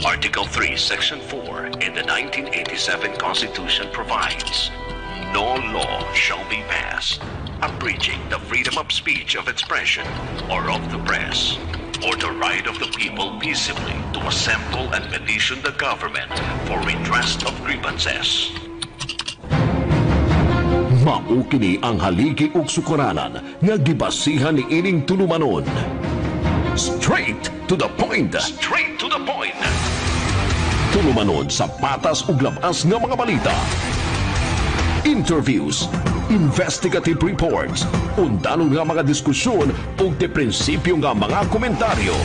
Article 3, Section 4 in the 1987 Constitution provides, "No law shall be passed abridging the freedom of speech, of expression, or of the press, or the right of the people peaceably to assemble and petition the government for redress of grievances." Mao kini ang haligi ug sukaranan nga gibasihan ni ining tulumanon. Straight to the point. Straight to the point. Tulumanon sa patas ug labas nga mga balita. Interviews, investigative reports, undanon nga mga diskusyon ug de prinsipyo nga mga komentaryo.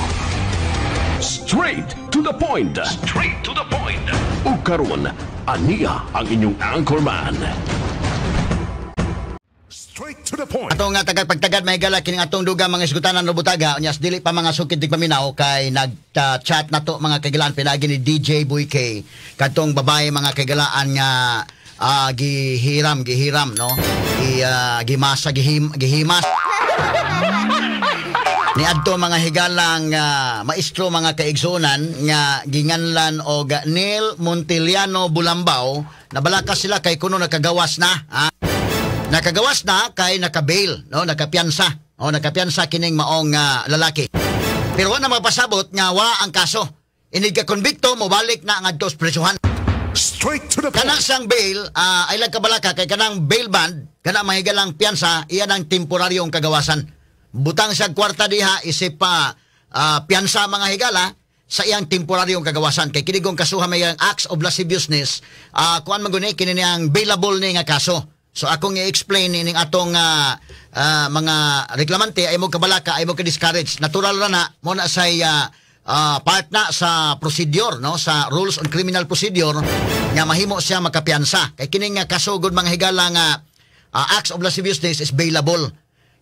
Straight to the point. Straight to the point. Ug karon, ania ang inyong anchorman. Straight to the point. Ato nga tagad pagtagad, may gala kining atong duga mga isgutanan no butaga unya dili pa mga sukid paminaw kay nag-chat na to, mga kaigalaan, pinagi ni DJ Boy K kadtong babae, mga kaigalaan, nga gihiram gihiram, no, gi gimasa gihimas ni adto, mga higalang maestro, mga kaigsunan, nga ginganlan og Neil Montiliano Bulambao. Nabalaka sila kay kuno nakagawas na, ha? Nakagawas na kay naka-bail, no, nakapiyansa. O nakapiyansa kining maong lalaki. Pero wa na mapasabot nga wa ang kaso. Inig ka konbikto, mobalik na ngadto sa presuhan. Straight to the point. Kana siyang bail, ay lang kabalaka kay kanang bail bond, kana mahigalang piyansa, iyan ang temporaryong kagawasan. Butang siya kwarta diha isip pa piyansa, mga higala, sa iyang temporaryong kagawasan kay kini gong kasuha may ang acts of lasciviousness, kuan man guni kini niyang bailable ni nga kaso. So akong i-explain ining atong mga reklamante, ay mo kabalaka, ay mo ka-discourage. Natural ra na mo na say part na sa procedure, no, sa rules on criminal procedure nga mahimo siya makapiyansa kay kining nga kaso gud, mga higala, nga acts of lasciviousness is bailable.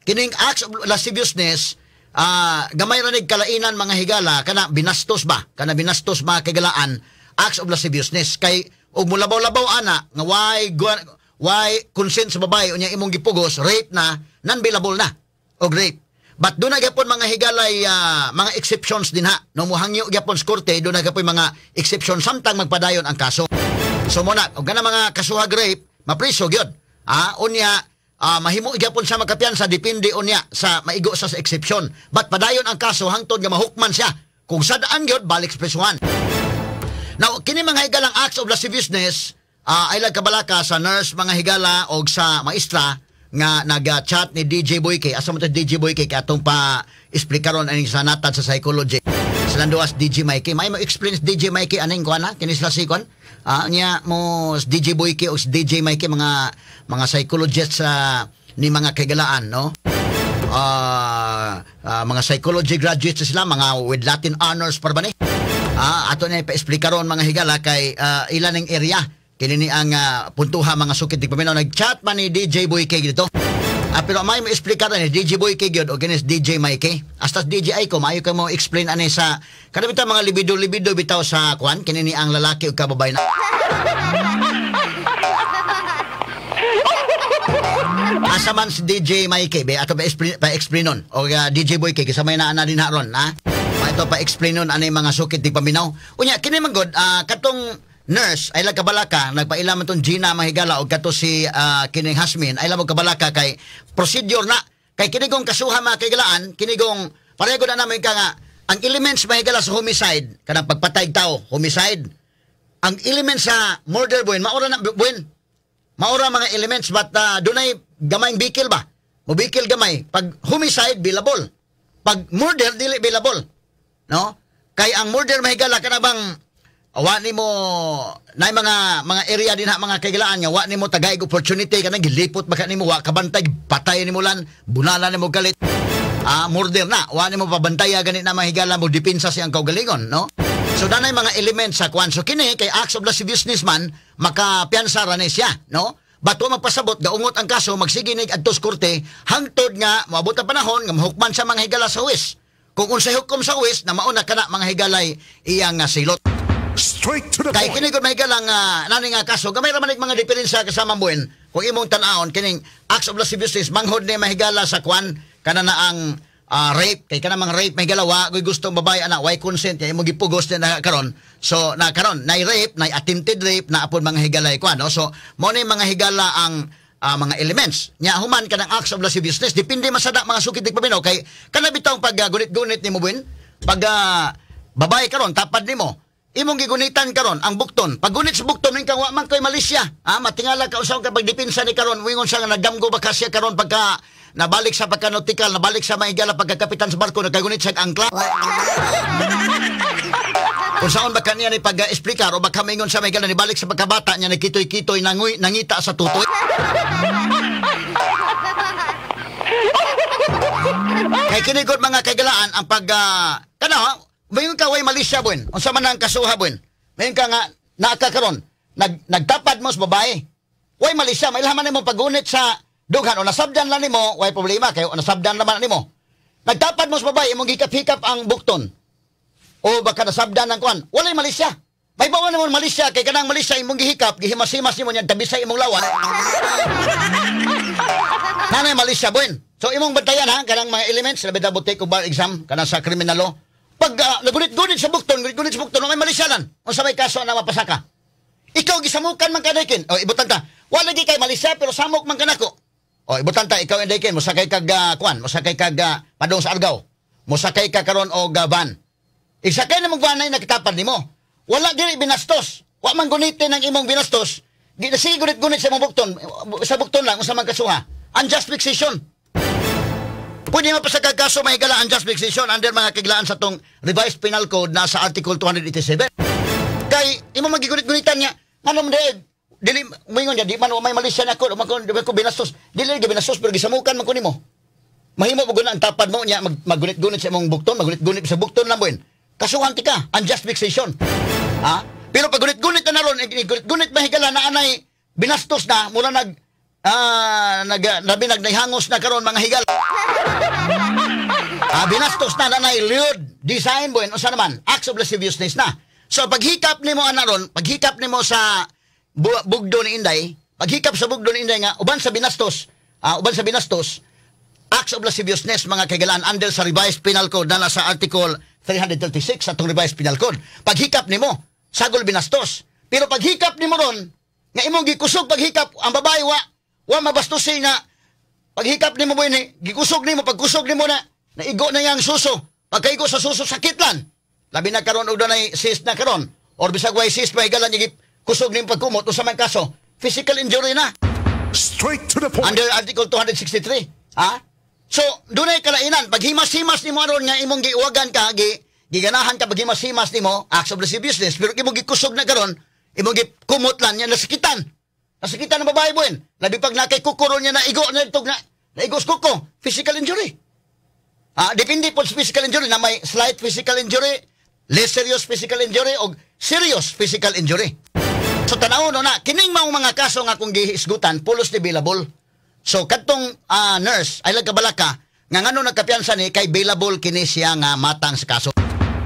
Kining acts of lasciviousness, gamay ra nig kalainan, mga higala, kana binastos ba, kana binastos, mga kagalaan, acts of lasciviousness kay og mulabaw-labaw ana nga why consent sa babae unya imong gipugos, rape na, non-bailable na og rape. But doon na gyapon, mga higalay, mga exceptions din ha, no, muhangyo gyapon sa korte, doon na gyapon mga exception samtang magpadayon ang kaso. So mo na og kana mga kasuhag rape, mapriso gyud. Unya mahimo gyapon sa makapiyansa, depende unya sa maigo sa exception. But padayon ang kaso hangtod nga mahukman siya. Kung sadaan gyud, balik sa presuhan. Now, kini mga higalang acts of lasciviousness, ay lang kabalaka sa nurse, mga higala, og sa maestra nga nag-chat ni DJ Boyke. Asa mo to DJ Boyke kay atong pa explikaron aning sa natad sa psychology. Silang duas DJ Mikey. May mo explain si DJ Mikey aning kuan na kini sila si kuan. Niya mo si DJ Boyke o si DJ Mikey, mga psychologists sa ni mga kaigalaan, no? Mga psychology graduates sila, mga with Latin honors para ba ni? Ato na ipa-explika ron, mga higala, kay ilan ng area kini ni ang puntuha, mga sukid di paminaw. Nag-chat man ni DJ Boy K dito. Pero may mo explain ni DJ Boy K gyud o kini si DJ Mikey. Hasta si DJ Aiko, maayo ka mo explain ani sa kada bitaw mga libido-libido bitaw sa kuan kini ni ang lalaki ug kababay na. Asa man si DJ Mikey be ato pa explain nun o DJ Boy K kasi may naa na din haron ha. Ito pa explain nun ani mga sukit di paminaw. Unya kini man gud, katong nurse ay lang kabalaka nagpaila man tong Gina Mahigala og kato si kining Hasmin, ay lang mo kabalaka kay procedure na kay kini gong kasuha, mga kaigalaan, kini gong pareho na namin ka nga ang elements, mahigala, sa homicide, kanang pagpatay tao, homicide, ang elements sa murder buin maura na buin maura mga elements, but dunay gamayng bikil ba, mobikil gamay. Pag homicide, bailable. Pag murder, dili bailable, no, kay ang murder, mahigala, kana bang wa nimo nay mga area din ha, mga kaigalaan, nga wa nimo tagaig opportunity, kanang gilipot baka nimo, wa kabantay, patay nimo lan, bunala nimo galit, murder na, wa nimo pabantaya ganit na, mahigala, mo depensa siyang kaugalingon, no? So danay mga elements sa kwan. So kini kay acts of lasciviousness man, makapiyansa ra ni siya, no? But wa magpasabot gaungot ang kaso, magsige nig adto sa korte hangtod nga moabot ang panahon nga mahukman sa mga higala sa huwes. Kung unsay hukom sa huwes na mauna kana, mga higalay, iyang silot. Straight to the Kay point. Kini gud, mahigala, nga nani nga kaso gamay ra man mga diferensya kasama buin. Kung imong tan-awon kining acts of lasciviousness, manghod ni, mahigala, sa kwan kana na ang rape kay kanang mga rape may galawa goy gusto ang babae ana, way consent kay imong gipugos na karon. So na karon nay rape, nay attempted rape na apon mga higala kuan, no? So mo ni mga higala ang mga elements nya. Human kanang acts of lasciviousness, depende masada mga sukit paminaw kay kana bitawng pag gunit-gunit nimo buin pag babae karon tapad nimo, imong gigunitan karon ang bukton. Paggunit sa bukton ning kang wa man koy malisya. Ah, matingala ka usaw ka pagdepensa ni karon, wingon sa nga nagdamgo ba kasya karon pagka nabalik sa pagka-nautical, nabalik sa mahigala pagkakapitan sa barko, nagkagunit sa angkla. Kung saan ba kaniya ni pag-explicar o baka maingon sa mahigala nibalik sa pagkabata niya nagkitoy-kitoy nanguy, nangita sa tutoy. Kay kinigod mga kaigalaan ang pag kana mayon ka way malisya buen. Unsa man ang kasuha buen. Mayon ka nga naa ka karon nagtapad mo sa babae. Way malisya, mailhaman nimo paggunit sa dughan o nasabdan lang nimo, way problema kay nasabdan naman nimo. Nagtapad mo sa babae, imong gikap-hikap ang bukton. O baka nasabdan ang kuan, walay malisya. May bawa nimo malisya kay kanang malisya imong gihikap, gihimas-himas nimo niyan tabisay imong lawan. Nanay malisya buen. So imong bantayan ha kanang mga elements labi na butik og bar exam kanang sa criminal law. Pag nagunit-gunit sa bukton, gunit-gunit sa bukton, may malisyanan. Unsa may kaso na mapasaka? Ikaw gisamukan man kanaykin. O ibutan ta. Wala gi kay malisya pero samok man kanako. O ibutan ta ikaw indaykin mosakay kag kuan, mosakay kag padung sa Argao. Mosakay ka karon og van. Isakay na mong van ay nakitapad nimo. Wala diri binastos. Wa man gunitin ang imong binastos. Di na sige gunit-gunit sa imong bukton. Sa bukton lang unsa man kasuha. Unjust fixation. Pwede mapasaka kaso may higala unjust fixation under mga kiglaan sa tong revised penal code na sa article 287. Kay imo magigunit-gunitan niya, ngano man dili moingon niya di man may malisya nako, man ko binastos. Dili gyud binastos pero gisamukan man ko nimo. Mahimo mo guna ang tapad mo niya maggunit-gunit sa imong bukton, maggunit-gunit sa bukton lang buin. Kasuhan ti ka, unjust fixation. Ha? Pero pag gunit-gunit na naron, gunit-gunit mahigala na anay binastos na mura nag labi nagnaihangos na karon mga higala. Binastos na nanay lewd design boy, unsa naman acts of lasciviousness na. So paghikap nimo ana ron, paghikap nimo sa bugdo ni Inday, paghikap sa bugdo ni Inday nga uban sa binastos, uban sa binastos, acts of lasciviousness mga kaigalaan under sa revised penal code na nasa article 336 sa atong revised penal code. Paghikap nimo sagol binastos. Pero paghikap nimo ron nga imong gikusog paghikap ang babae wa mabastusi na paghikap nimo boy ni gikusog nimo, pagkusog nimo na naigo na yang suso. Pagkaigo sa suso sakit lan. Labi na karon og dunay cyst na karon or bisag way cyst may galan kusog nimo pagkumot usa man kaso physical injury na. Straight to the point. Under article 263. Ha? So dunay kalainan paghimas-himas nimo aron nga imong giuwagan ka giganahan ka paghimas-himas nimo acts of lasciviousness pero imong gikusog na karon imong gikumot lan nya nasakitan. Nasakitan ng babae buin. Labi pag nakay kukuron niya naigo na itog na naigo sa kuko, physical injury. Depende po sa physical injury na may slight physical injury, less serious physical injury o serious physical injury. So tanaw no na kining maong mga kaso nga kung gihisgutan pulos ni bailable. So kadtong nurse ay lagkabalaka nga ngano nagkapiyansa ni kay bailable kini siya nga matang sa kaso.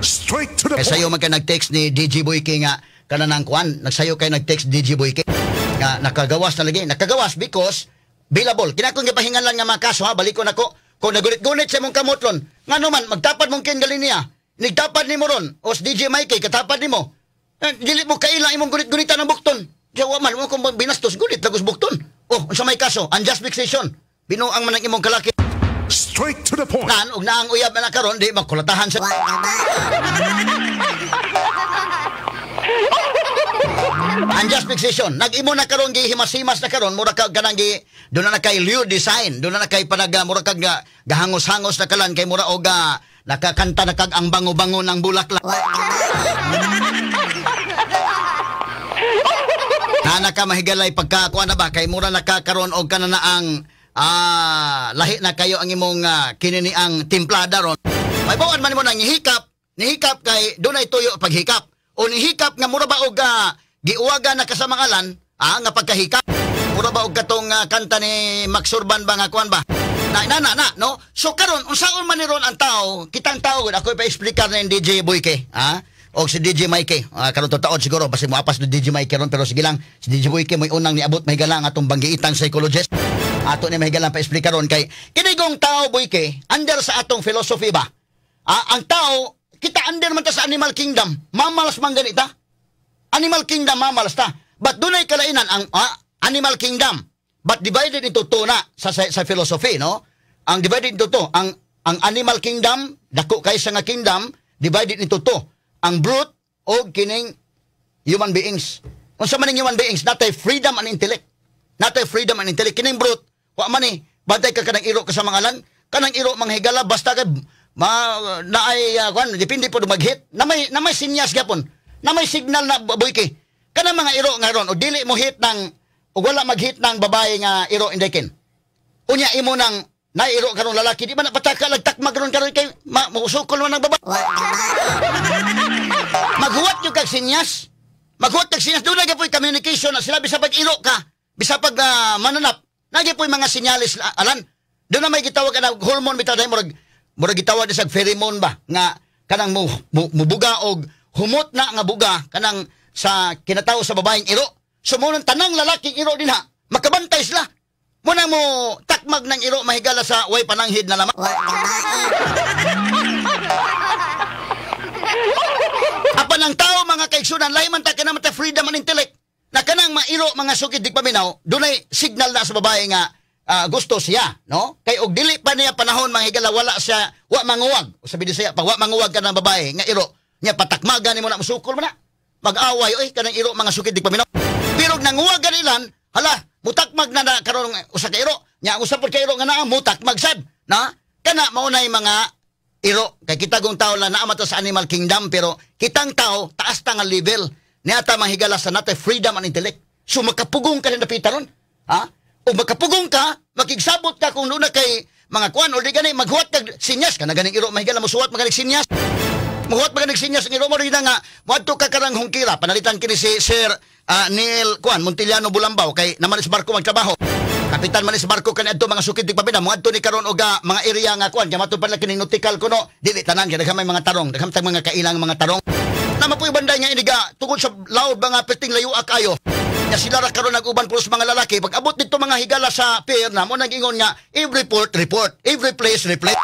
Straight to the Kay point. sayo man kay nag-text ni DJ Boyke nga kanang kuan, nagsayo kay nag-text DJ Boyke nga nakagawas na lagi, nakagawas because bailable. Kinakong gipahingan lang nga mga kaso ha, balikon nako. Kung nagunit-gunit sa imong kamot ron, ngano man magtapad mong kin gali niya. Nigtapad nimo ron o si DJ Mikey katapad nimo. Dili mo kaila imong gunit-gunitan ang bukton. Diya wa man mo kung binastos gunit lagos bukton. Oh, unsa may kaso? Unjust fixation. Binuang man ang imong kalaki. Straight to the point. Nan og naang uyab na karon di makulatahan sa unjust fixation. Nag-imo na karon gihimas-himas na karon mura ka kanang gi doon na kay lewd design, doon na kay panaga mura kag gahangos-hangos na kalan kay mura og nakakanta na kag ang bango-bango ng bulaklak. Nana ka mahigalay pagka kuan na ba kay mura na ka karon og kana na ang lahi na kayo ang imong kinini ang timplada ron. May bawaan man nimo nang hikap, nihikap kay dunay tuyo paghikap. O nihikap nga mura ba og giuwagan na kasamangalan, nga pagkahikap. Mura ba og katong kanta ni Max Urban ba nga kuan ba? Na na na, na no? So karon unsaon man ni ron ang tao, kitang tao gud ako ipa-explicar na yung DJ Boyke, ha? O si DJ Mikey, karon tutaod siguro basi moapas ni DJ Mikey ron pero sige lang, si DJ Boyke mo'y unang niabot mahigala ang atong banggiitang psychologist. Ato ni mahigalang pa-explain ron kay kinigong tao boyke under sa atong philosophy ba? Ang tao kita under man ta sa animal kingdom. Mammals man ganita. Animal kingdom mammals ta. But dunay kalainan ang animal kingdom. But divided into two na sa philosophy, no? Ang divided into two, ang animal kingdom, dako kaysa nga kingdom, divided into two. Ang brute o kining human beings. Unsa man ning human beings, natay freedom and intellect. Natay freedom and intellect. Kining brute, wa man ni bantay ka kanang iro ka sa mga lan, kanang iro manghigala basta kay ma naay kuan depende pod maghit. Na may sinyas gyapon. Na may signal na boyke. Kanang mga iro nga ron o dili mo hit ng o wala maghit ng babae nga iro indekin. Unya imo nang nairo karon lalaki di ba na pataka lagtakmag ron karon kay mausukol man ang babae. Maghuwat yung kag sinyas. Maghuwat kag sinyas doon na gyud communication na sila bisa pag iro ka, bisa pag mananap. Nagya po'y mga sinyalis alan. Doon na may gitawag ka na hormone bitaw dahil murag gitawag sa pheromone ba nga kanang mubuga og humot na nga buga kanang sa kinatao sa babaeng iro. So mo tanang lalaking iro din ha, makabantay sila. Muna mo takmag ng iro mahigala sa way pananghid na lamang. Apan ang tao mga kaigsunan, lahi man ta kanang mata freedom and intellect. Na kanang mairo mga sukid di paminaw, dunay signal na sa babae nga gusto siya, no? Kay og dili pa niya panahon mga higala wala siya, wa manguwag. O sabi di siya, pag wa manguwag ka ng babae nga iro, niya patakmagan nimo na musukol man na. Mag-away oy kanang iro mga sukid di paminaw. Pero nanguwag ganilan, hala, mutakmag na na karon usa ka iro. Nya ang usa pud ka iro nga naa mutakmag sad, na? Kana mao nay mga iro. Kay kita gong tao lang naa man ta sa animal kingdom pero kitang tao taas ta nga level. Niata mahigala sa natay freedom and intellect. So makapugong ka na napita ron. Ha? O makapugong ka, makigsabot ka kung doon na kay mga kuan o di gani maghuwat kag sinyas ka na ganing iro mahigala mosuwat maganing sinyas. Muhuwat maganing sinyas ang iro mo rin nga moadto ka karang hungkira. Panalitan kini si Sir Neil Kuan Montillano Bulambao kay naman sa barko magtrabaho. Kapitan man sa barko kani adto mga sukid di pabina moadto ni karon og mga area nga kuan kay matud pa kining nautical kuno dili tanan kay daghan may mga tarong, daghan tag mga kailang mga tarong. Nama po yung banday nga iniga tungkol sa loud mga perting layo kayo. Nga sila ra karon nag-uban pulos mga lalaki. Pag abot dito mga higala sa pier na mo nag-ingon nga every port report, every place report.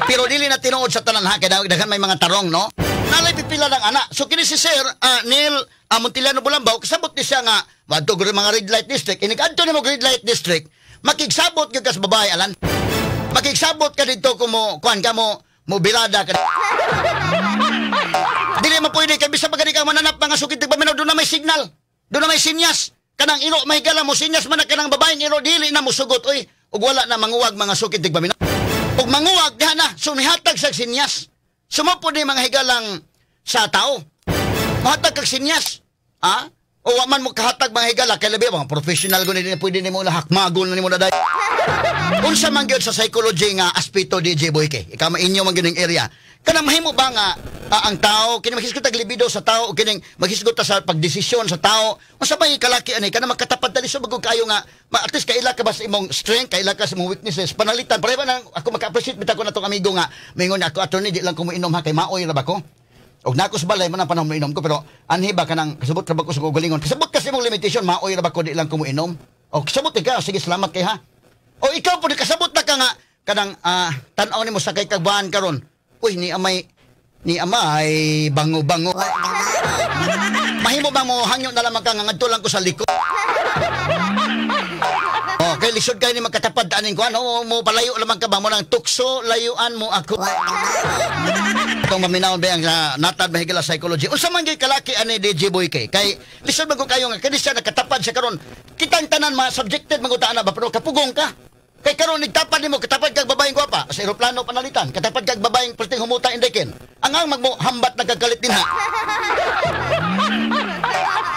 Pero dili na tinuod sa tanan ha kay daghan may mga tarong, no? Nalay pipila ng ana. So kini si Sir Neil Montillano Bulambao kasabot ni siya nga madto mga red light district. Inig adto nimo red light district, makigsabot gyud ka sa babae alan. Makigsabot ka didto kung mo kuan ka mo mo birada ka. Dili mo pwede kay bisa pa gani ka mananap mga sukid tigpaminaw doon na may signal. Doon na may sinyas. Kanang iro mahigala mo sinyas man na kanang babaeng iro dili na mosugot oy ug wala na manguwag mga sukid tigpaminaw. Ug manguwag diha na so nihatag sa sinyas. Sumo ni mga higalang sa tao. Mohatag kag sinyas. Ha? O wa man mo kahatag mga higala kay labi mga professional gud ni pwede nimo na hakmagon na nimo na day. Unsa man gyud sa psychology nga aspeto DJ Boyke? Ikaw mainyo man gyud ning area. Kanang mahimo ba nga ang tao kini maghisgot tag libido sa tao o kining maghisgot ta sa pagdesisyon sa tao? Unsa may kalaki ani kanang makatapad dali so bagong kayo nga at least kaila ka ba sa imong strength, kaila ka sa imong weaknesses. Panalitan pareho ba nang ako maka-appreciate bitaw ko natong amigo nga mingon ako attorney di lang ko moinom ha kay maoy ra ba ko. Og nako sa balay man ang panahon moinom ko pero anhi ba kanang kasabot ra ba ko sa kaugalingon? Kasabot kasi imong limitation maoy ra ba ko di lang ko moinom. Og kasabot ka sige salamat kay ha. O ikaw po kasabot na ka nga kanang tan-aw nimo sakay kag baan karon. Uy, ni amay bango-bango. Mahimo ba mo hangyo na lamang ka nga ngadto lang ko sa likod. Oh, kay lisod kay ni magkatapad aning kuan. O mo palayo lamang ka ba mo nang tukso layuan mo ako. Itong maminaw ba ang natad mahigala psychology. Unsa man gyud kalaki ani DJ Boy kay kay lisod man ko kayo nga kini siya nakatapad siya karon. Kitang tanan ma subjected man na ba pero kapugong ka. Kay karon nagtapad nimo katapad kag babaeng gwapa sa eroplano panalitan, katapad kag babaeng perting humuta indekin. Ang ang magmo hambat nagkagalit din ha.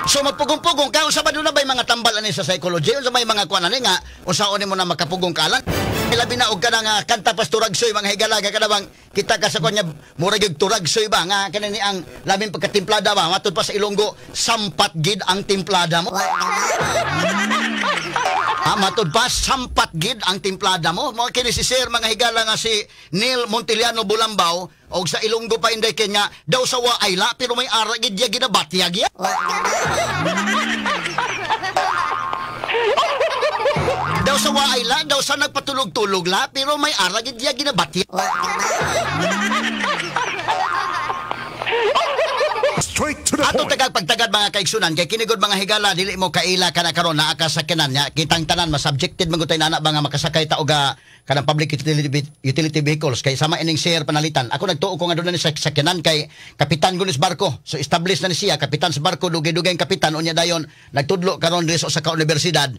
So magpugong-pugong ka unsa ba duna bay mga tambal ani sa psychology, unsa may mga kuan ani nga unsaon nimo na makapugong kalan? Labi na og kanang kanta pas turagsoy mga higala ka kanang kita ka sa kuan nya murag gyud turagsoy ba nga kani ni ang labing pagkatimplada ba matud pa sa Ilonggo sampat gid ang timplada mo. Matud pa sampat gid ang timplada mo. Mo kini si Sir mga higala nga si Neil Montillano Bulambao og sa Ilonggo pa inday kanya daw sa waay la pero may ara gid ya ginabatyag ya. Daw sa waay la, daw sa nagpatulog-tulog la, pero may ara gid diya ginabatya. Straight to the Ato point. Tagag pagtagad mga kaigsunan kay kinigod mga higala dili mo kaila kana karon naa ka sakyanan nya kitang tanan masubjected man gud tay nana ba nga makasakay ta og kanang public utility vehicles kay sama ining share panalitan. Ako nagtuo ko nga doon na ni sa sakyanan kay kapitan gunis barko. So established na ni siya kapitan sa barko, dugay-dugay ang kapitan unya dayon nagtudlo karon diri sa usa ka universidad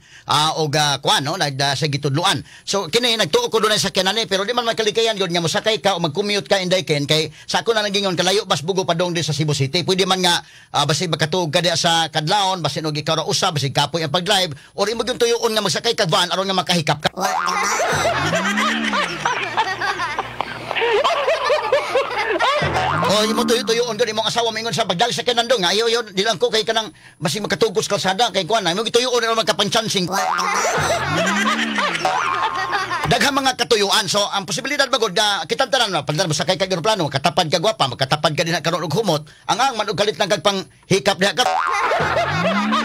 og kuan no nag sa gitudloan. So kini nagtuo ko doon na sa sakyanan ni pero di man makalikayan gyud nga mosakay ka o mag-commute ka inday ken kay sa ako na nagingon kalayo bas bugo padong diri sa Cebu City. Pwede man nga basig makatuog ka diya sa kadlawon, basin og ikaw ra usa, basig kapoy ang pag-drive or imo gyud tuyoon nga magsakay kag van aron nga makahikap ka. O imo tuyo-tuyoon gyud imong asawa mingon sa pagdali sa kanando nga ayo yon di lang ko kay kanang basig makatugos kalsada kay kuan na imo gituyoon aron magkapanchansing. Daghang mga katuyuan. So, ang posibilidad magod nga kitang tanan na pagdala mo sakay kag eroplano, katapad ka gwapa, makatapad ka din karon og humot, ang man og kalit lang kag pang hikap diha ka.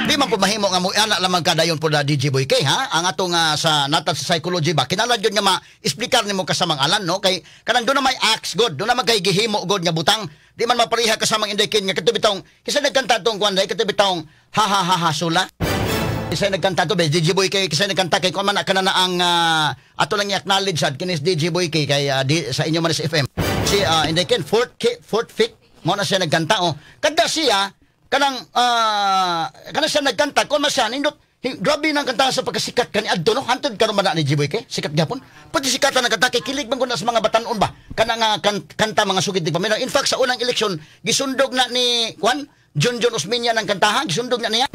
Di man po mahimo nga mo ana lamang ka dayon po na DJ Boy K, ha? Ang atong sa natad sa psychology ba kinahanglan gyud nga ma-explicar nimo kasamang alan no kay kanang do na may acts god, do na man kay gihimo god nga butang. Di man mapareha kasamang inday ken nga kadto bitong kisa nagkanta tong kuan day kadto bitong ha ha ha ha sula. Kisa nagkanta to DJ Boy K, kisa nagkanta kay kuan man kana na ang ato lang i-acknowledge sad kinis DJ Boy K kay di, sa inyo man sa FM. Si inday ken fourth K, fourth fit mo na siya nagkanta oh. Kada siya kanang kanang siya nagkanta kun man siya nindot grabe nang kanta sa pagkasikat kani adto no hantod karon man na ni DJ Boy K sikat gyapon. Pati sikatan ang kanta kay kilig man gud na sa mga batan-on ba kanang kanta mga sugid di paminaw. In fact sa unang eleksyon gisundog na ni kuan John John Osmeña ng kantahan, gisundog na niya.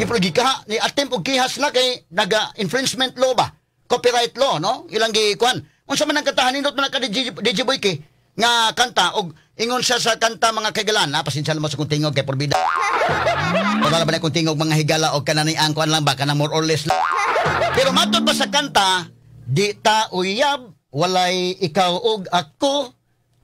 Gikaha ni attempt og kihas na kay naga infringement law ba? Copyright law no? Ilang gi kuan. Unsa man ang kantahan nindot man ka DJ Boy K nga kanta og ingon siya sa kanta mga kaigalan, ha, pasensya naman sa kung tingog kay porbida. Wala ba na kung tingog mga higala og kanani ang kuan lang ba kanang more or less lang. Pero matod pa sa kanta, di ta uyab, walay ikaw og ako,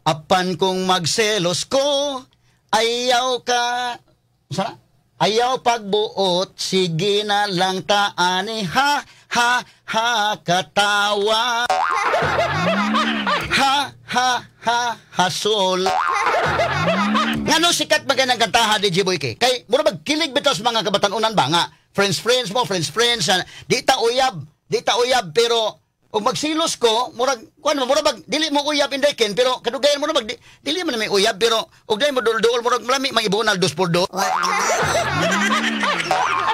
apan kung magselos ko, ayaw ka, sana? Ayaw pagbuot, sige na lang taani, ha, ha, ha, katawa. Ha, ha, ha, hasol. Ngano sikat ba kay ng kantaha DJ Boy K? Kay mura magkilig bitaw sa mga kabatan-unan ba nga? Friends, friends mo, friends, friends. Di ta uyab, pero og magsilos ko, murag kuan mo, murag bag dili mo uyab inday ken, pero kadugayan mo na bag dili man may uyab, pero og dai mo duol-duol murag malami mang ibunal dos por do.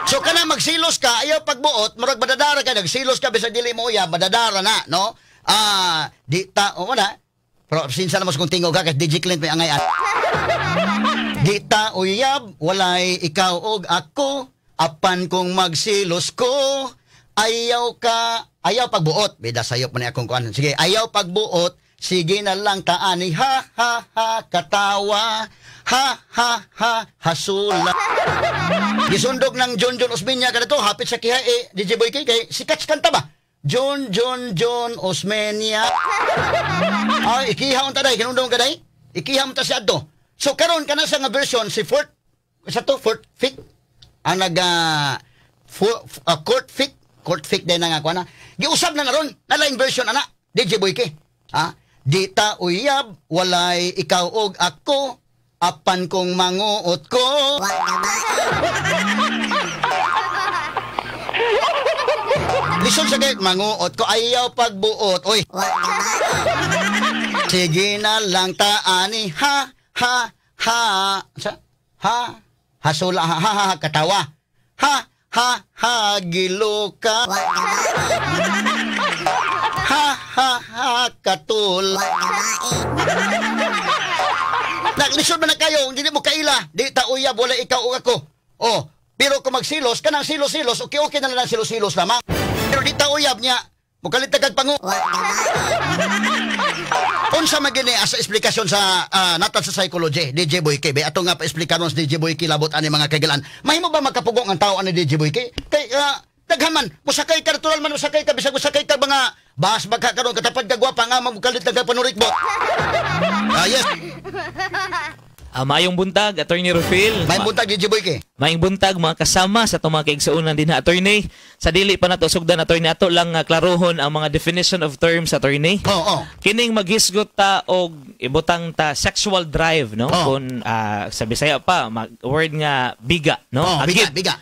So kana magsilos ka, ayaw pagbuot, murag madadara ka, nagsilos ka bisag dili mo uyab, madadara na, no? Di ta o wala. Pero sinsa na mas kung tingog ka kay DJ Clint may angay. Di ta uyab, walay ikaw og ako, apan kung magsilos ko, ayaw ka, ayaw pagbuot. Bida sayop man ni akong kuan. Sige, ayaw pagbuot, sige na lang taani, ha ha ha katawa, ha ha ha hasula. Gisundog ng John John Osmeña kada to, hapit sa kiha eh, DJ Boy K kay sikat sa kanta ba? John John John Osmeña. Ay, ikiha unta day, kinundong ka day. Ikiha unta si adto. So karon kana sa nga version si fourth sa to fourth fit ang nag court fit. Court fake din na nga kuha na. Giusab na naron, nalaing version ana, DJ Boy K. Ha? Di ta uyab, walay ikaw og ako, apan kung manguot ko. Lisod sa kay manguot ko, ayaw pagbuot. Oy. Sige na lang taani, ha, ha, ha. Sa? Ha, hasula, ha, ha, ha, katawa. Ha, ha, ha, giluka. Ha, ha, ha, katul. Naglisod man na kayo, hindi mo kaila. Di ta uyab, wala ikaw o ako. Oh, pero kung magsilos, kanang silos-silos, okay-okay na lang silos-silos lamang. Pero di ta uyab niya, mukalit na kag pangu. Unsa magini asa esplikasyon sa natad sa psychology DJ Boy K. Ato nga pa-explikaron sa DJ Boy K labot ani mga kaigalan. Mahimo ba makapugong ang tao ani DJ Boy K? Kay daghan man mosakay ka natural man mosakay ka bisag mosakay ka mga bas bagha karon katapad ka gwapa nga mamukalit na ka panurikbot. Yes. Maayong buntag, Attorney Rufil. May buntag, DJ Boyke. Maayong buntag, mga kasama sa atong mga kaigsuonan din na, Attorney. Sa dili pa nato sugdan, Attorney, ato lang klarohon ang mga definition of terms, Attorney. Oo. Kining maghisgot ta og ibutang ta sexual drive, no? Oo. Kung sa Bisaya pa, word nga biga, no? Oh, biga, Agib. Biga.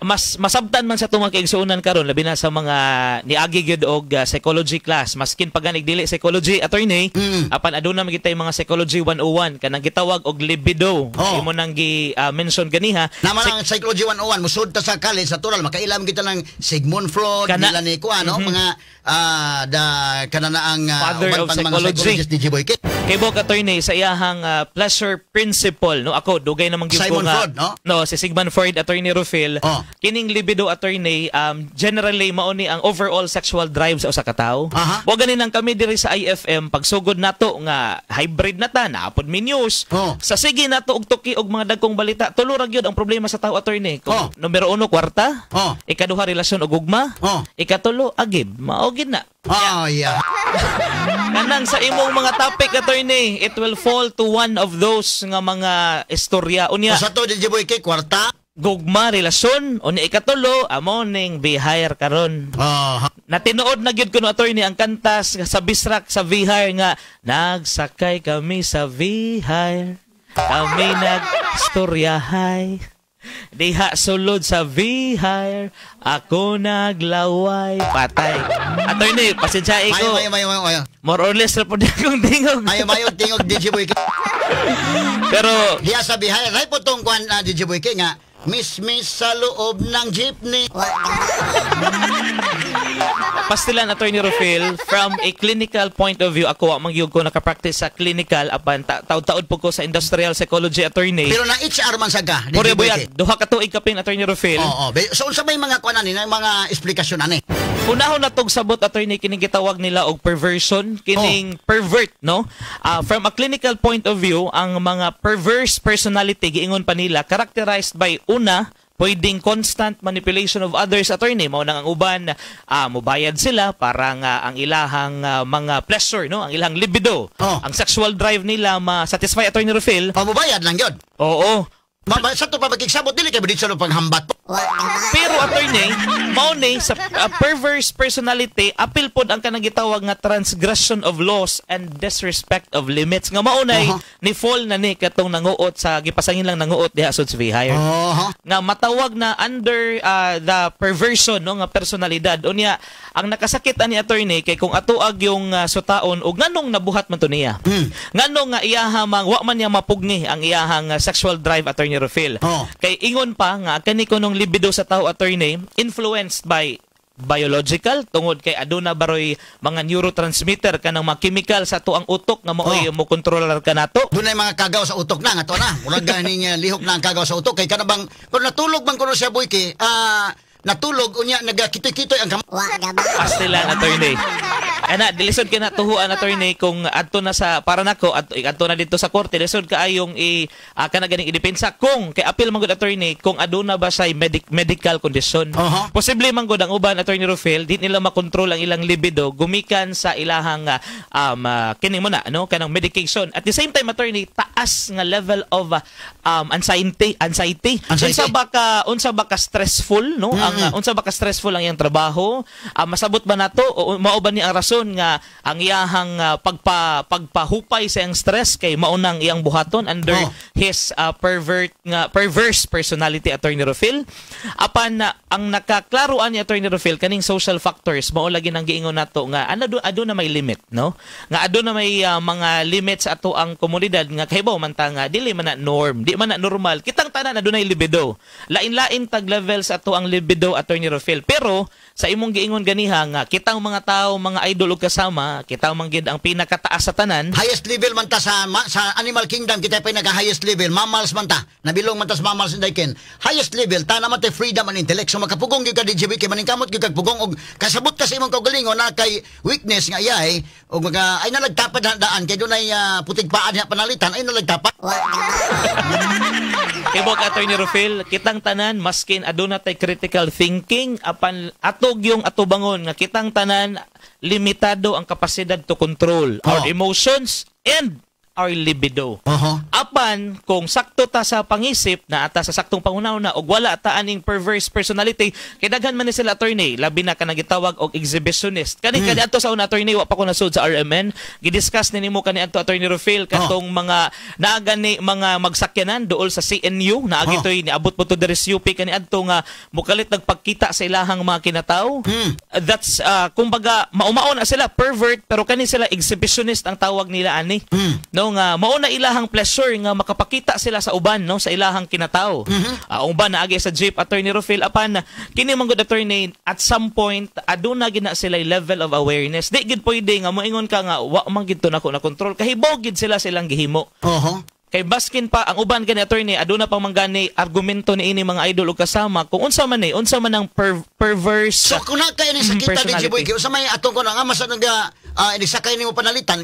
Mas masabtan man sa atong mga kaigsuonan karon, labi na sa mga niagi gyud og psychology class, maskin pa ganig dili psychology, Attorney, apan aduna man gitay mga psychology 101 kanang gitawag og libido. Imo nang gi mention ganiha. Naman ang Psychology 101, musud ta sa college, natural, makailam kita ng Sigmund Freud, Melanie Kuan, no? Mga da kanana ang Father uban of pang mga psychology. psychologist, DJ Boyke. Kay Bok, Attorney, sa iyahang pleasure principle, no, ako dugay naman gyud ko Simon nga Freud, no? No, si Sigmund Freud, Attorney Rufil. Kining libido, Attorney, generally mao ni ang overall sexual drive sa usa ka tawo. Wa ganin ang kami diri sa IFM, pagsugod nato nga hybrid na ta, naapod mi news. Sa sige nato og tuki og mga dagkong balita, tulo ra gyud ang problema sa tawo, Attorney. Kung numero uno, kwarta, ikaduha, relasyon og gugma, ikatulo, agib. Mao gyud na. Oh, yeah. Kanang sa imong mga topic, Attorney, it will fall to one of those nga mga istorya. Unya, Sa to, DJ Boyke, kwarta, gugma, relasyon, unya ikatulo, amo ning V-Hire karon. Natinuod na gyud kuno, Attorney, ang kanta sa Bisrak sa V-Hire nga nagsakay kami sa V-Hire. Kami nagstoryahay. Diha sulod sa V-Hire, ako naglaway. Patay. Attorney, pasensyahe ko. Mayo, mayo, mayo, mayo. More or less ra po di akong tingog. Mayo, mayo, tingog, DJ Boyke. Pero Diha sa V-Hire, ray po tong kuan, DJ Boyke nga, miss-miss sa loob ng jeepney. Pastilan, Attorney Rufil, from a clinical point of view, ako, wa man gyud ko nakapractice sa clinical, apan taud-taud po ko sa industrial psychology, Attorney. Pero na HR man sa ka, DJ Pure Boyke. buyag, 2 ka tuig kapin, Attorney Rufil. Oo. So unsa may mga kuan ani, na mga eksplikasyon ani? Unahon na tog sabot, Attorney, kining gitawag nila og perversion, kining pervert, no? From a clinical point of view, ang mga perverse personality, giingon pa nila, characterized by una, pwedeng constant manipulation of others, Attorney. Mao nang ang uban, mubayad sila para nga ang ilahang mga pleasure, no, ang ilang libido, ang sexual drive nila ma-satisfy, Attorney Rufil. Pamubayad lang yun. Oo. Sa to pa makigsabot dili kay dito sa panghambat. Pero, Attorney, mao ni sa perverse personality, apil pod ang kanang gitawag nga transgression of laws and disrespect of limits nga maunay ni fall na ni katong nanguot sa gipasangin lang nanguot diha sa V-Hire. Nga matawag na under the perversion, no, nga personalidad. Unya ang nakasakit ani, Attorney, kay kung atuag yung sutaon og nganong nabuhat man to niya. Nganong nga iyaha mang wa man niya mapugni ang iyahang sexual drive, Attorney Rufil. Kay ingon pa nga kani kunong libido sa tao, Attorney, influenced by biological tungod kay aduna baroy mga neurotransmitter, kanang mga chemical sa atuang utok nga maoy mo kontrolar kanato. Doon ay mga kagaw sa utok na nga to na. Murag ganing lihok na ang kagaw sa utok kay kana bang kung natulog man kuno siya, Boyke, natulog unya nagakitoy-kitoy ang kamay. Pastilan, Attorney. Ana, dilisod ka na tuhuan, Attorney, kung adto na sa para nako adto na dito sa korte, lisod kaayong i kana ganing idepensa kung kay apil man gud, Attorney, kung aduna ba siya medical condition. Posible man gud ang uban, Attorney Rufil, di nila makontrol ang ilang libido gumikan sa ilahang kini mo na, no, kanang medication. At the same time, Attorney, taas nga level of anxiety anxiety. Anxiety. Unsa ba ka stressful, no? Ang unsa ba ka stressful ang iyang trabaho? Masabot ba nato o mao ba ni ang rason nga ang iyahang pagpahupay sa iyang stress kay maunang iyang buhaton under his pervert nga perverse personality, Attorney Rufil? Apan ang nakaklaroan ni Attorney Rufil, kaning social factors mao lagi nang giingon nato nga ano do aduna may limit, no, nga aduna may mga limits ato ang komunidad nga kahibaw man ta nga dili man na norm, di man na normal. Kitang tanan adunay libido, lain-lain tag levels ato ang libido, Attorney Rufil. Pero sa imong giingon ganiha nga kitang mga tao, mga idol ug kasama, kitang man gid ang pinakataas sa tanan. Highest level man ta sa animal kingdom, kita pa naka highest level, mammals man ta. Nabilong man ta sa mammals and ken. Highest level ta naman tay freedom and intellect. So makapugong gyud ka, DJ kay maningkamot gyud kag pugong og kasabot ka sa imong kaugalingon na kay weakness nga iyay og mga ay nalagtapad na daan kay dunay putig paa niya panalitan ay nalagtapat. Kibok, Attorney Rufil, kitang tanan maskin aduna tay critical thinking, apan atog yung atubangon nga kitang tanan limitado ang kapasidad to control our emotions and our libido. Oho. Apan kung sakto ta sa pangisip na ata sa saktong panghuna-huna og wala ta aning perverse personality, kay daghan man ni sila, attorney, labi na ka nagitawag og exhibitionist. Kani kaniadto sa una, attorney, wa pa ko nasud sa RMN, gidiscuss ni nimo kaniadto, Attorney Rufil, katong mga naagani mga magsakyanan dool sa CNU, naagi toy niabot po to diri sa UP kaniadto nga mukalit nagpagkita sa ilahang mga kinataw. That's kumbaga maumao na sila pervert, pero kani sila exhibitionist ang tawag nila ani. No, nga mao na ilahang pleasure nga makapakita sila sa uban, no, sa ilahang kinataw. Uban naagi sa jeep, Attorney Rufil, apan kini man gud, attorney, at some point aduna gid na sila level of awareness. Di gid pwede nga moingon ka nga wa man gid to nako na control, kahibaw gid sila silang gihimo. Oho. Kay baskin pa ang uban gani, attorney, aduna pa man gani argumento ni ini mga idol ug kasama kung unsa man ni, unsa man ang perverse So kung na kay ni sakita personality. DJ Boy, kay usa may atong ko na nga masa nga inisakay nimo panalitan,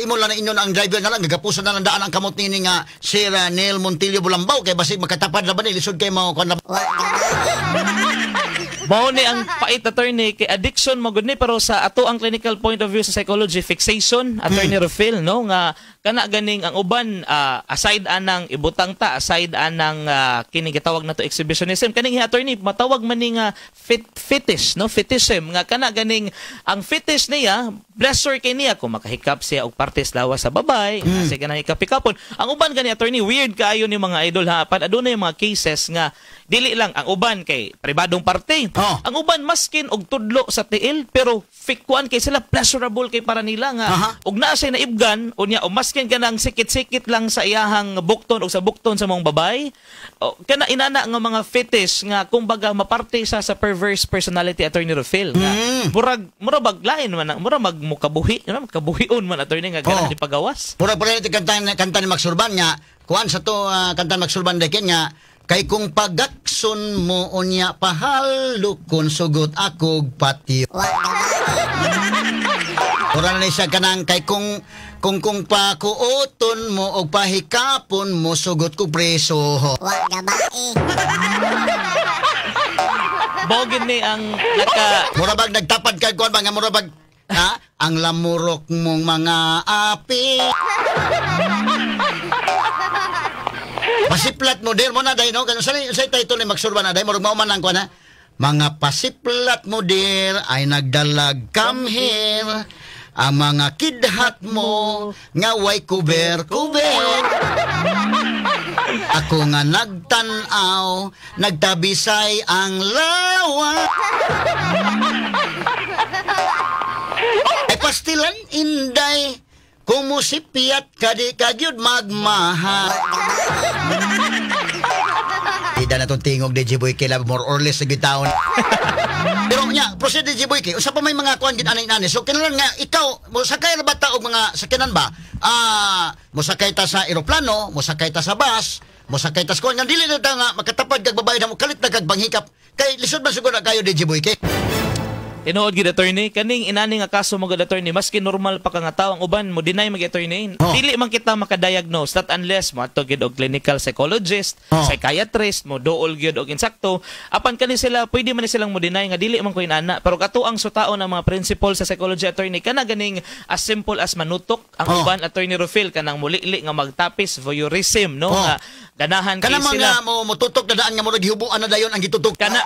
imo lang na inyon ang driver na lang gagapusan na lang daan ang kamot nini nga Sir Neil Montillo Bulambao kay basig makatapad na ba ni lisod kay mo kon na. Mao ni ang pait, attorney, kay addiction mo gud ni, pero sa ato ang clinical point of view sa psychology, fixation, Attorney Rufil, no, nga kana ganing ang uban, aside anang ibutang ta aside anang kini gitawag na to exhibitionism, kaning attorney matawag man ni nga fetish, no, fetishism, nga kana ganing ang fetish niya, pleasure kay niya kung makahikap siya og partes lawas sa babay, mm. Sige na hikap-hikapon. Ang uban gani, attorney, weird kaayo ni mga idol ha, pan aduna yung mga cases nga dili lang ang uban kay pribadong parte. Oh. Ang uban maskin og tudlo sa tiil, pero fikuan kay sila, pleasurable kay para nila nga og naa siya naibgan unya o maskin kanang sikit-sikit lang sa iyahang bukton o sa bukton sa mong babay. O, kana inana nga mga fetish nga kumbaga maparte sa perverse personality, Attorney Rufil, nga murag murag baglain man murag magmukabuhi, murag kabuhion man, attorney, nga ganahan ni pagawas. Pura pura ito kanta, kanta ni Max Urban nga kuan sa to, kanta ni Max Urban dekin nga kay kung pagakson mo unya pahalukon sugot akog patio. Pura na siya kanang kay kung pakuoton mo og pahikapon mo sugot ko preso. Bogin ni ang naka mura bag nagtapad kay kuan ba nga mura bag ha ang lamurok mong mga api. Pasiplat mo dir mo na day no kanu sa title ni Max Urban na day murag mao man ang kuan ha. Mga pasiplat mo dir ay nagdalag come here. Ang mga kidhat mo nga way kuber kuber. Ako nga nagtan-aw, nagtabisay ang lawa. Ay pastilan inday, kumusipiyat ka di kagyud magmahal. Ida na itong tingog DJ Boy kay more or less sa gitaon. Pero nya, proceed DJ Boy kay usa pa may mga kuan gid anay-anay. So kinahanglan nga ikaw mosakay ra ba ta og mga sakyanan ba? Mosakay ta sa eroplano, mosakay ta sa bus, mosakay ta sa kuan nga dili na ta nga makatapad kag babae na mo kalit na kag banghikap. Kay lisod man siguro na kayo DJ Boy kay. Tinuod gid, attorney, kaning inani nga kaso mo gud, attorney, maski normal pa ka nga tawo, ang uban mo deny mag attorney. Oh. Dili man kita makadiagnose that unless mo adto gid og clinical psychologist, psychiatrist, mo dool gyud og insakto. Apan kani sila pwede man ni silang mo deny nga dili man ko inana, pero kato ang sutaon ng mga principle sa psychology, attorney, kana ganing as simple as manutok ang uban, Attorney Rufil, kanang mulili nga magtapis, voyeurism, no, nga ganahan kay kana sila mga mo motutok na daan nga murag gihubuan na dayon ang gitutok kana.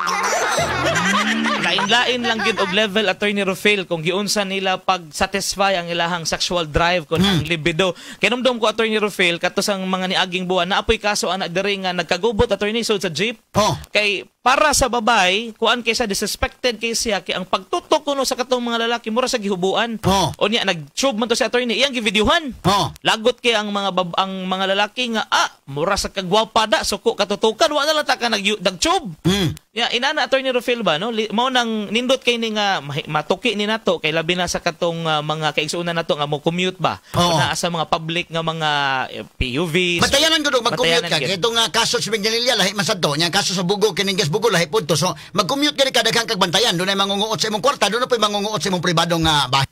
Lain-lain lang gid og level, Attorney Rufil, kung giunsa nila pag-satisfy ang ilahang sexual drive kon ang libido. Kinumdum ko, Attorney Rufil, kato sang mga niaging buwan naapoy kaso ana diri nga nagkagubot, attorney, sud sa jeep. Kay para sa babay, kuan kay siya disrespected kay siya kay ang pagtutok kuno sa katong mga lalaki mura sa gihubuan. Unya nag-tube man to si attorney, iyang givideohan. Lagot kay ang mga ang mga lalaki nga mura sa kagwapa da suko katutukan, wa na lang ta ka nag-tube. Ya inana, Attorney Rufil ba, no, mao nang nindot kay ni nga matuki ni nato kay labi na sa katong mga kaigsuonan nato nga mo commute ba o naa sa mga public nga mga PUVs. Batayanan gud og mag-commute ka kay itong kaso sa Minglanilla lahi man sad to, nya kaso sa Bugo kining Bugo lahi pud to. So mag-commute gani ka daghan kag bantayan, dunay mangunguot sa imong kwarta, dunay pay mangunguot sa imong pribadong bahay.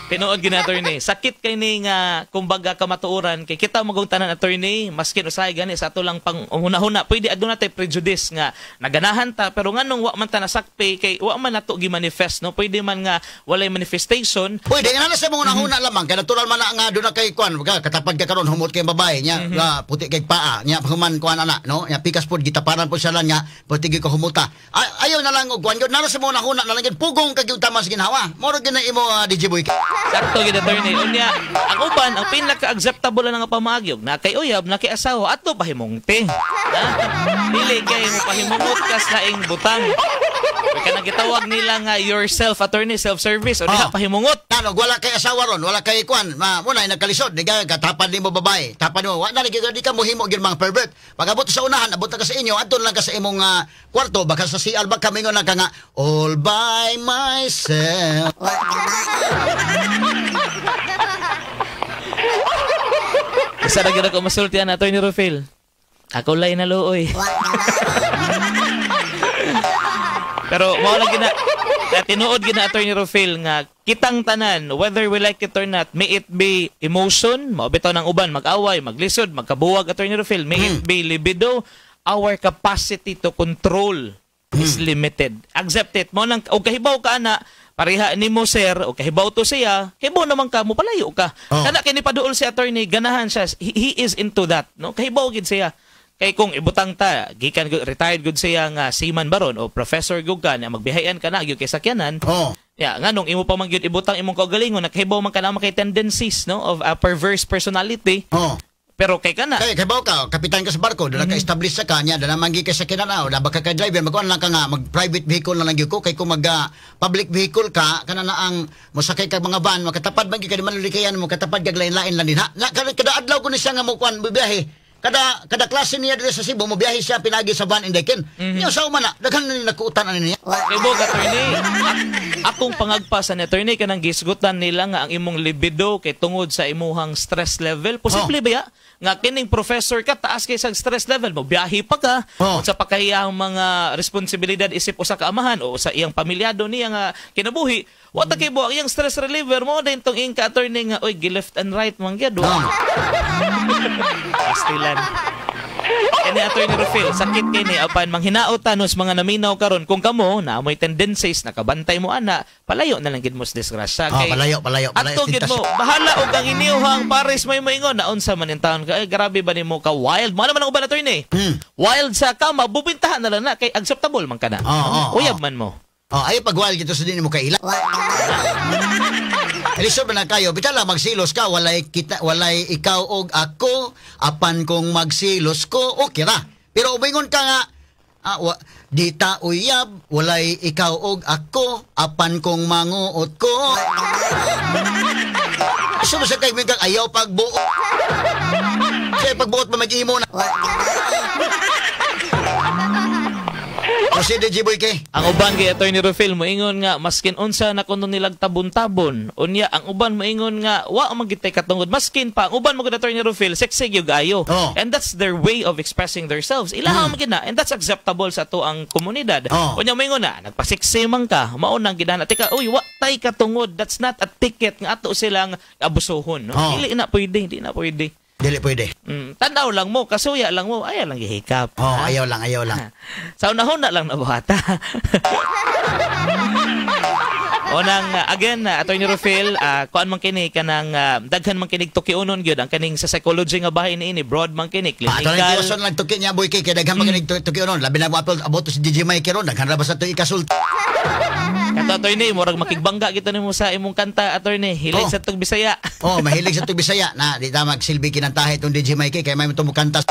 Tinuod gina, attorney. Sakit kay ni nga kumbaga kamatuoran kay kita magong tanan, attorney, maskin usahay gani sa ato lang pang hunahuna, pwede aduna tay prejudice nga naganahan ta, pero nganong wa man ta nasakpi kay wa man nato gi-manifest, no? Pwede man nga walay manifestation. Pwede nga na sa mga hunahuna lamang kay natural man na nga doon na kay kuan ka katapad ka karon, humot kay babae nya, puti kay paa nya, human kuan ana, no, nya pikas pod gitaparan po siya lang nya puti gyud ka humuta. Ayaw na lang og kuan gyud na sa mga hunahuna na lang gyud, pugong ka gyud tama sa ginhawa. Moro gyud na imo, DJ Boy. Sakto gid, attorney. Unya, ang uban, ang pinaka-acceptable na nga pamaagi og na kay uyab, na kay asawa, ato pahimungti. Ha? Dili kay mo pahimungot ka sa laing butang. Kay kanang gitawag nila nga yourself, attorney, self-service o diha pahimungot. Ano, wala kay asawa ron, wala kay kuan, ma, muna ay nagkalisod, di ka katapad nimo babae, tapad mo, wa na di ka mohimo gyud mga pervert. Pag abot sa unahan, abot na ka sa inyo, adto lang ka sa imong kwarto, baka sa CR ba kamingon na ka nga all by myself. Isa ra gyud ako masultian, Attorney Rufil. Ako lay na luoy. Pero mao lang gina tinuod gina, Attorney Rufil, nga kitang tanan, whether we like it or not, may it be emotion, mao bitaw ng uban mag-away, maglisod, magkabuwag, Attorney Rufil, may it be libido, our capacity to control is limited. Accept it. Mo nang og kahibaw ka ana, pareha nimo sir, o kahibaw to siya, kahibaw naman ka mo palayo ka. Kana kini paduol si attorney, ganahan siya, he is into that, no? Kahibaw gid siya. Kay kung ibutang ta, gikan retired gud siya nga seaman baron o professor gud ka na magbihayan ka na gyud kay sakyanan. Ya, nganong imo pa man gyud ibutang imong kaugalingon, nakahibaw man ka na kay tendencies, no, of a perverse personality. Pero kay kana Kay kahibaw ka, kapitan ka sa barko, doon ka-establish sa kanya, doon naman kay sakyanan na, o baka ka driver, magkuan lang ka nga mag private vehicle na lang gyud ko kay kung mag public vehicle ka, kana na ang mosakay ka mga van, makatapad man gyud ka di man likayan mo katapad kag lain-lain lang din ha. Na kada adlaw ko ni siya nga mo kuan biyahe. Kada klase niya diri sa Cebu, mobiyahe siya pinagi sa van indekin. Niya sa man na, daghan na ni nakuutan ani niya. Kay Bog, attorney, akong pangagpa sa ni attorney kanang gisgutan nila nga ang imong libido kay tungod sa imuhang stress level. Posible ba ya? Nga kining professor ka, taas kay sa stress level mo, biyahe pa ka, sa pakahiyang mga responsibilidad isip usa ka amahan o sa iyang pamilyado niya nga kinabuhi. Wa ta kay ang iyang stress reliever mo din tong iyang ka attorney nga oy gi left and right man gyud. Pastilan. Kani Attorney Rufil, sakit kini apan manghinaot tanos mga naminaw karon kung kamo na amoy tendencies nakabantay mo ana, palayo na lang gid mo sa disgrasya. Kay palayo, palayo, palayo. Ato gid mo, bahala og ang iniuhang pares may moingon na unsa man in taon ka. Ay, grabe ba nimo ka wild? Mo naman ang uban, attorney. Wild sa kama, bubintahan na lang na kay acceptable man ka na. Uyab man mo. Ay pag wild gito sa din mo kaila. Elisod man na kayo, bitaw lang magsilos ka, walay kita, walay ikaw og ako, apan kung magsilos ko, okay ra. Pero umingon ka nga, di ta uyab, walay ikaw og ako, apan kung manguot ko. So, sa kay mingang ayaw pagbuot. Kaya pagbuot pa mag-imo na. O si DJ Boy K. Ang uban kay Attorney Rufil moingon nga maskin unsa na kuno nilag tabon-tabon. Unya ang uban moingon nga wa man gid tay katungod maskin pa ang uban mo gud, Attorney Rufil, sexy gyud ayo. And that's their way of expressing themselves. Ilaha man gid na and that's acceptable sa ato ang komunidad. Unya moingon na nagpasexy man ka, mao nang gidana tika uy wa tay katungod. That's not a ticket nga ato silang abusuhon, no? Dili na pwede, di na pwede. Dili pwede. Tanaw lang mo, kasuya lang mo, ayaw lang gihikap. Ayaw lang, ayaw lang. Sa unahon na lang nabuhata. Unang, again, Attorney Rufil, kuan man kini kanang daghan man kinig tukiunon gyud ang kaning sa psychology nga bahin niini, broad man kini, clinical. Attorney Tiwason lang tuki niya boy kay daghan man kinig tukiunon. Labi na mo abot si DJ Mike ron, daghan ra ba sa tuig kasulti. Kato, attorney, murag makigbangga kita nimo sa imong kanta, attorney. Hilig sa tug Bisaya. Mahilig sa tug Bisaya. Na, di ta magsilbi kinantahe itong DJ Mikey kay may mo kanta.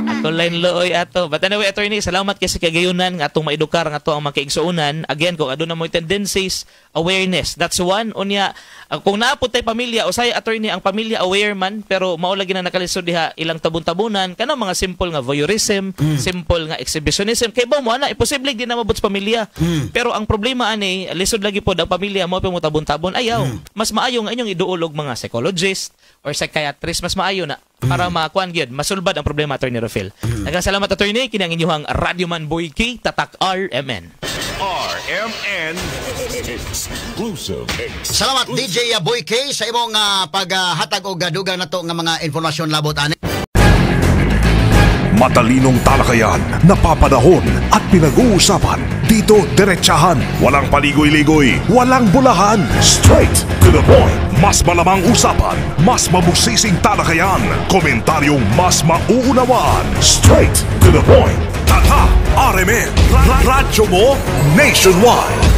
Ato line looy ato. But anyway, attorney, salamat kay sa kagayunan nga atong maedukar nga ato ang makaigsuonan. Again, kung aduna mo'y tendencies, awareness. That's one. Unya, kung naapod tay pamilya, usay attorney ang pamilya aware man, pero mao lagi na nakalisod diha ilang tabon-tabunan kanang mga simple nga voyeurism, simple nga exhibitionism. Kay ba mo ana, imposible di na mabot sa pamilya. Pero ang problema ani, lisod lagi pod ang pamilya mo pa mo tabon-tabon. Ayaw. Mas maayo nga inyong iduolog mga psychologist or psychiatrist, mas maayo na. Para makuan gyud, masulbad ang problema, Attorney Rofil. Daghang salamat, Attorney. Kini ang inyong Radyoman Boy K, Tatak RMN. RMN Exclusive. Salamat, DJ Boy K, sa imong paghatag og dugang nato nga mga informasyon labot ani. Matalinong talakayan, napapanahon at pinag-uusapan. Dito, diretsahan. Walang paligoy-ligoy, walang bolahan. Straight to the point. Mas malamang usapan, mas mabusising talakayan. Komentaryong mas mauunawaan. Straight to the point. Tatak RMN. Radyo mo nationwide.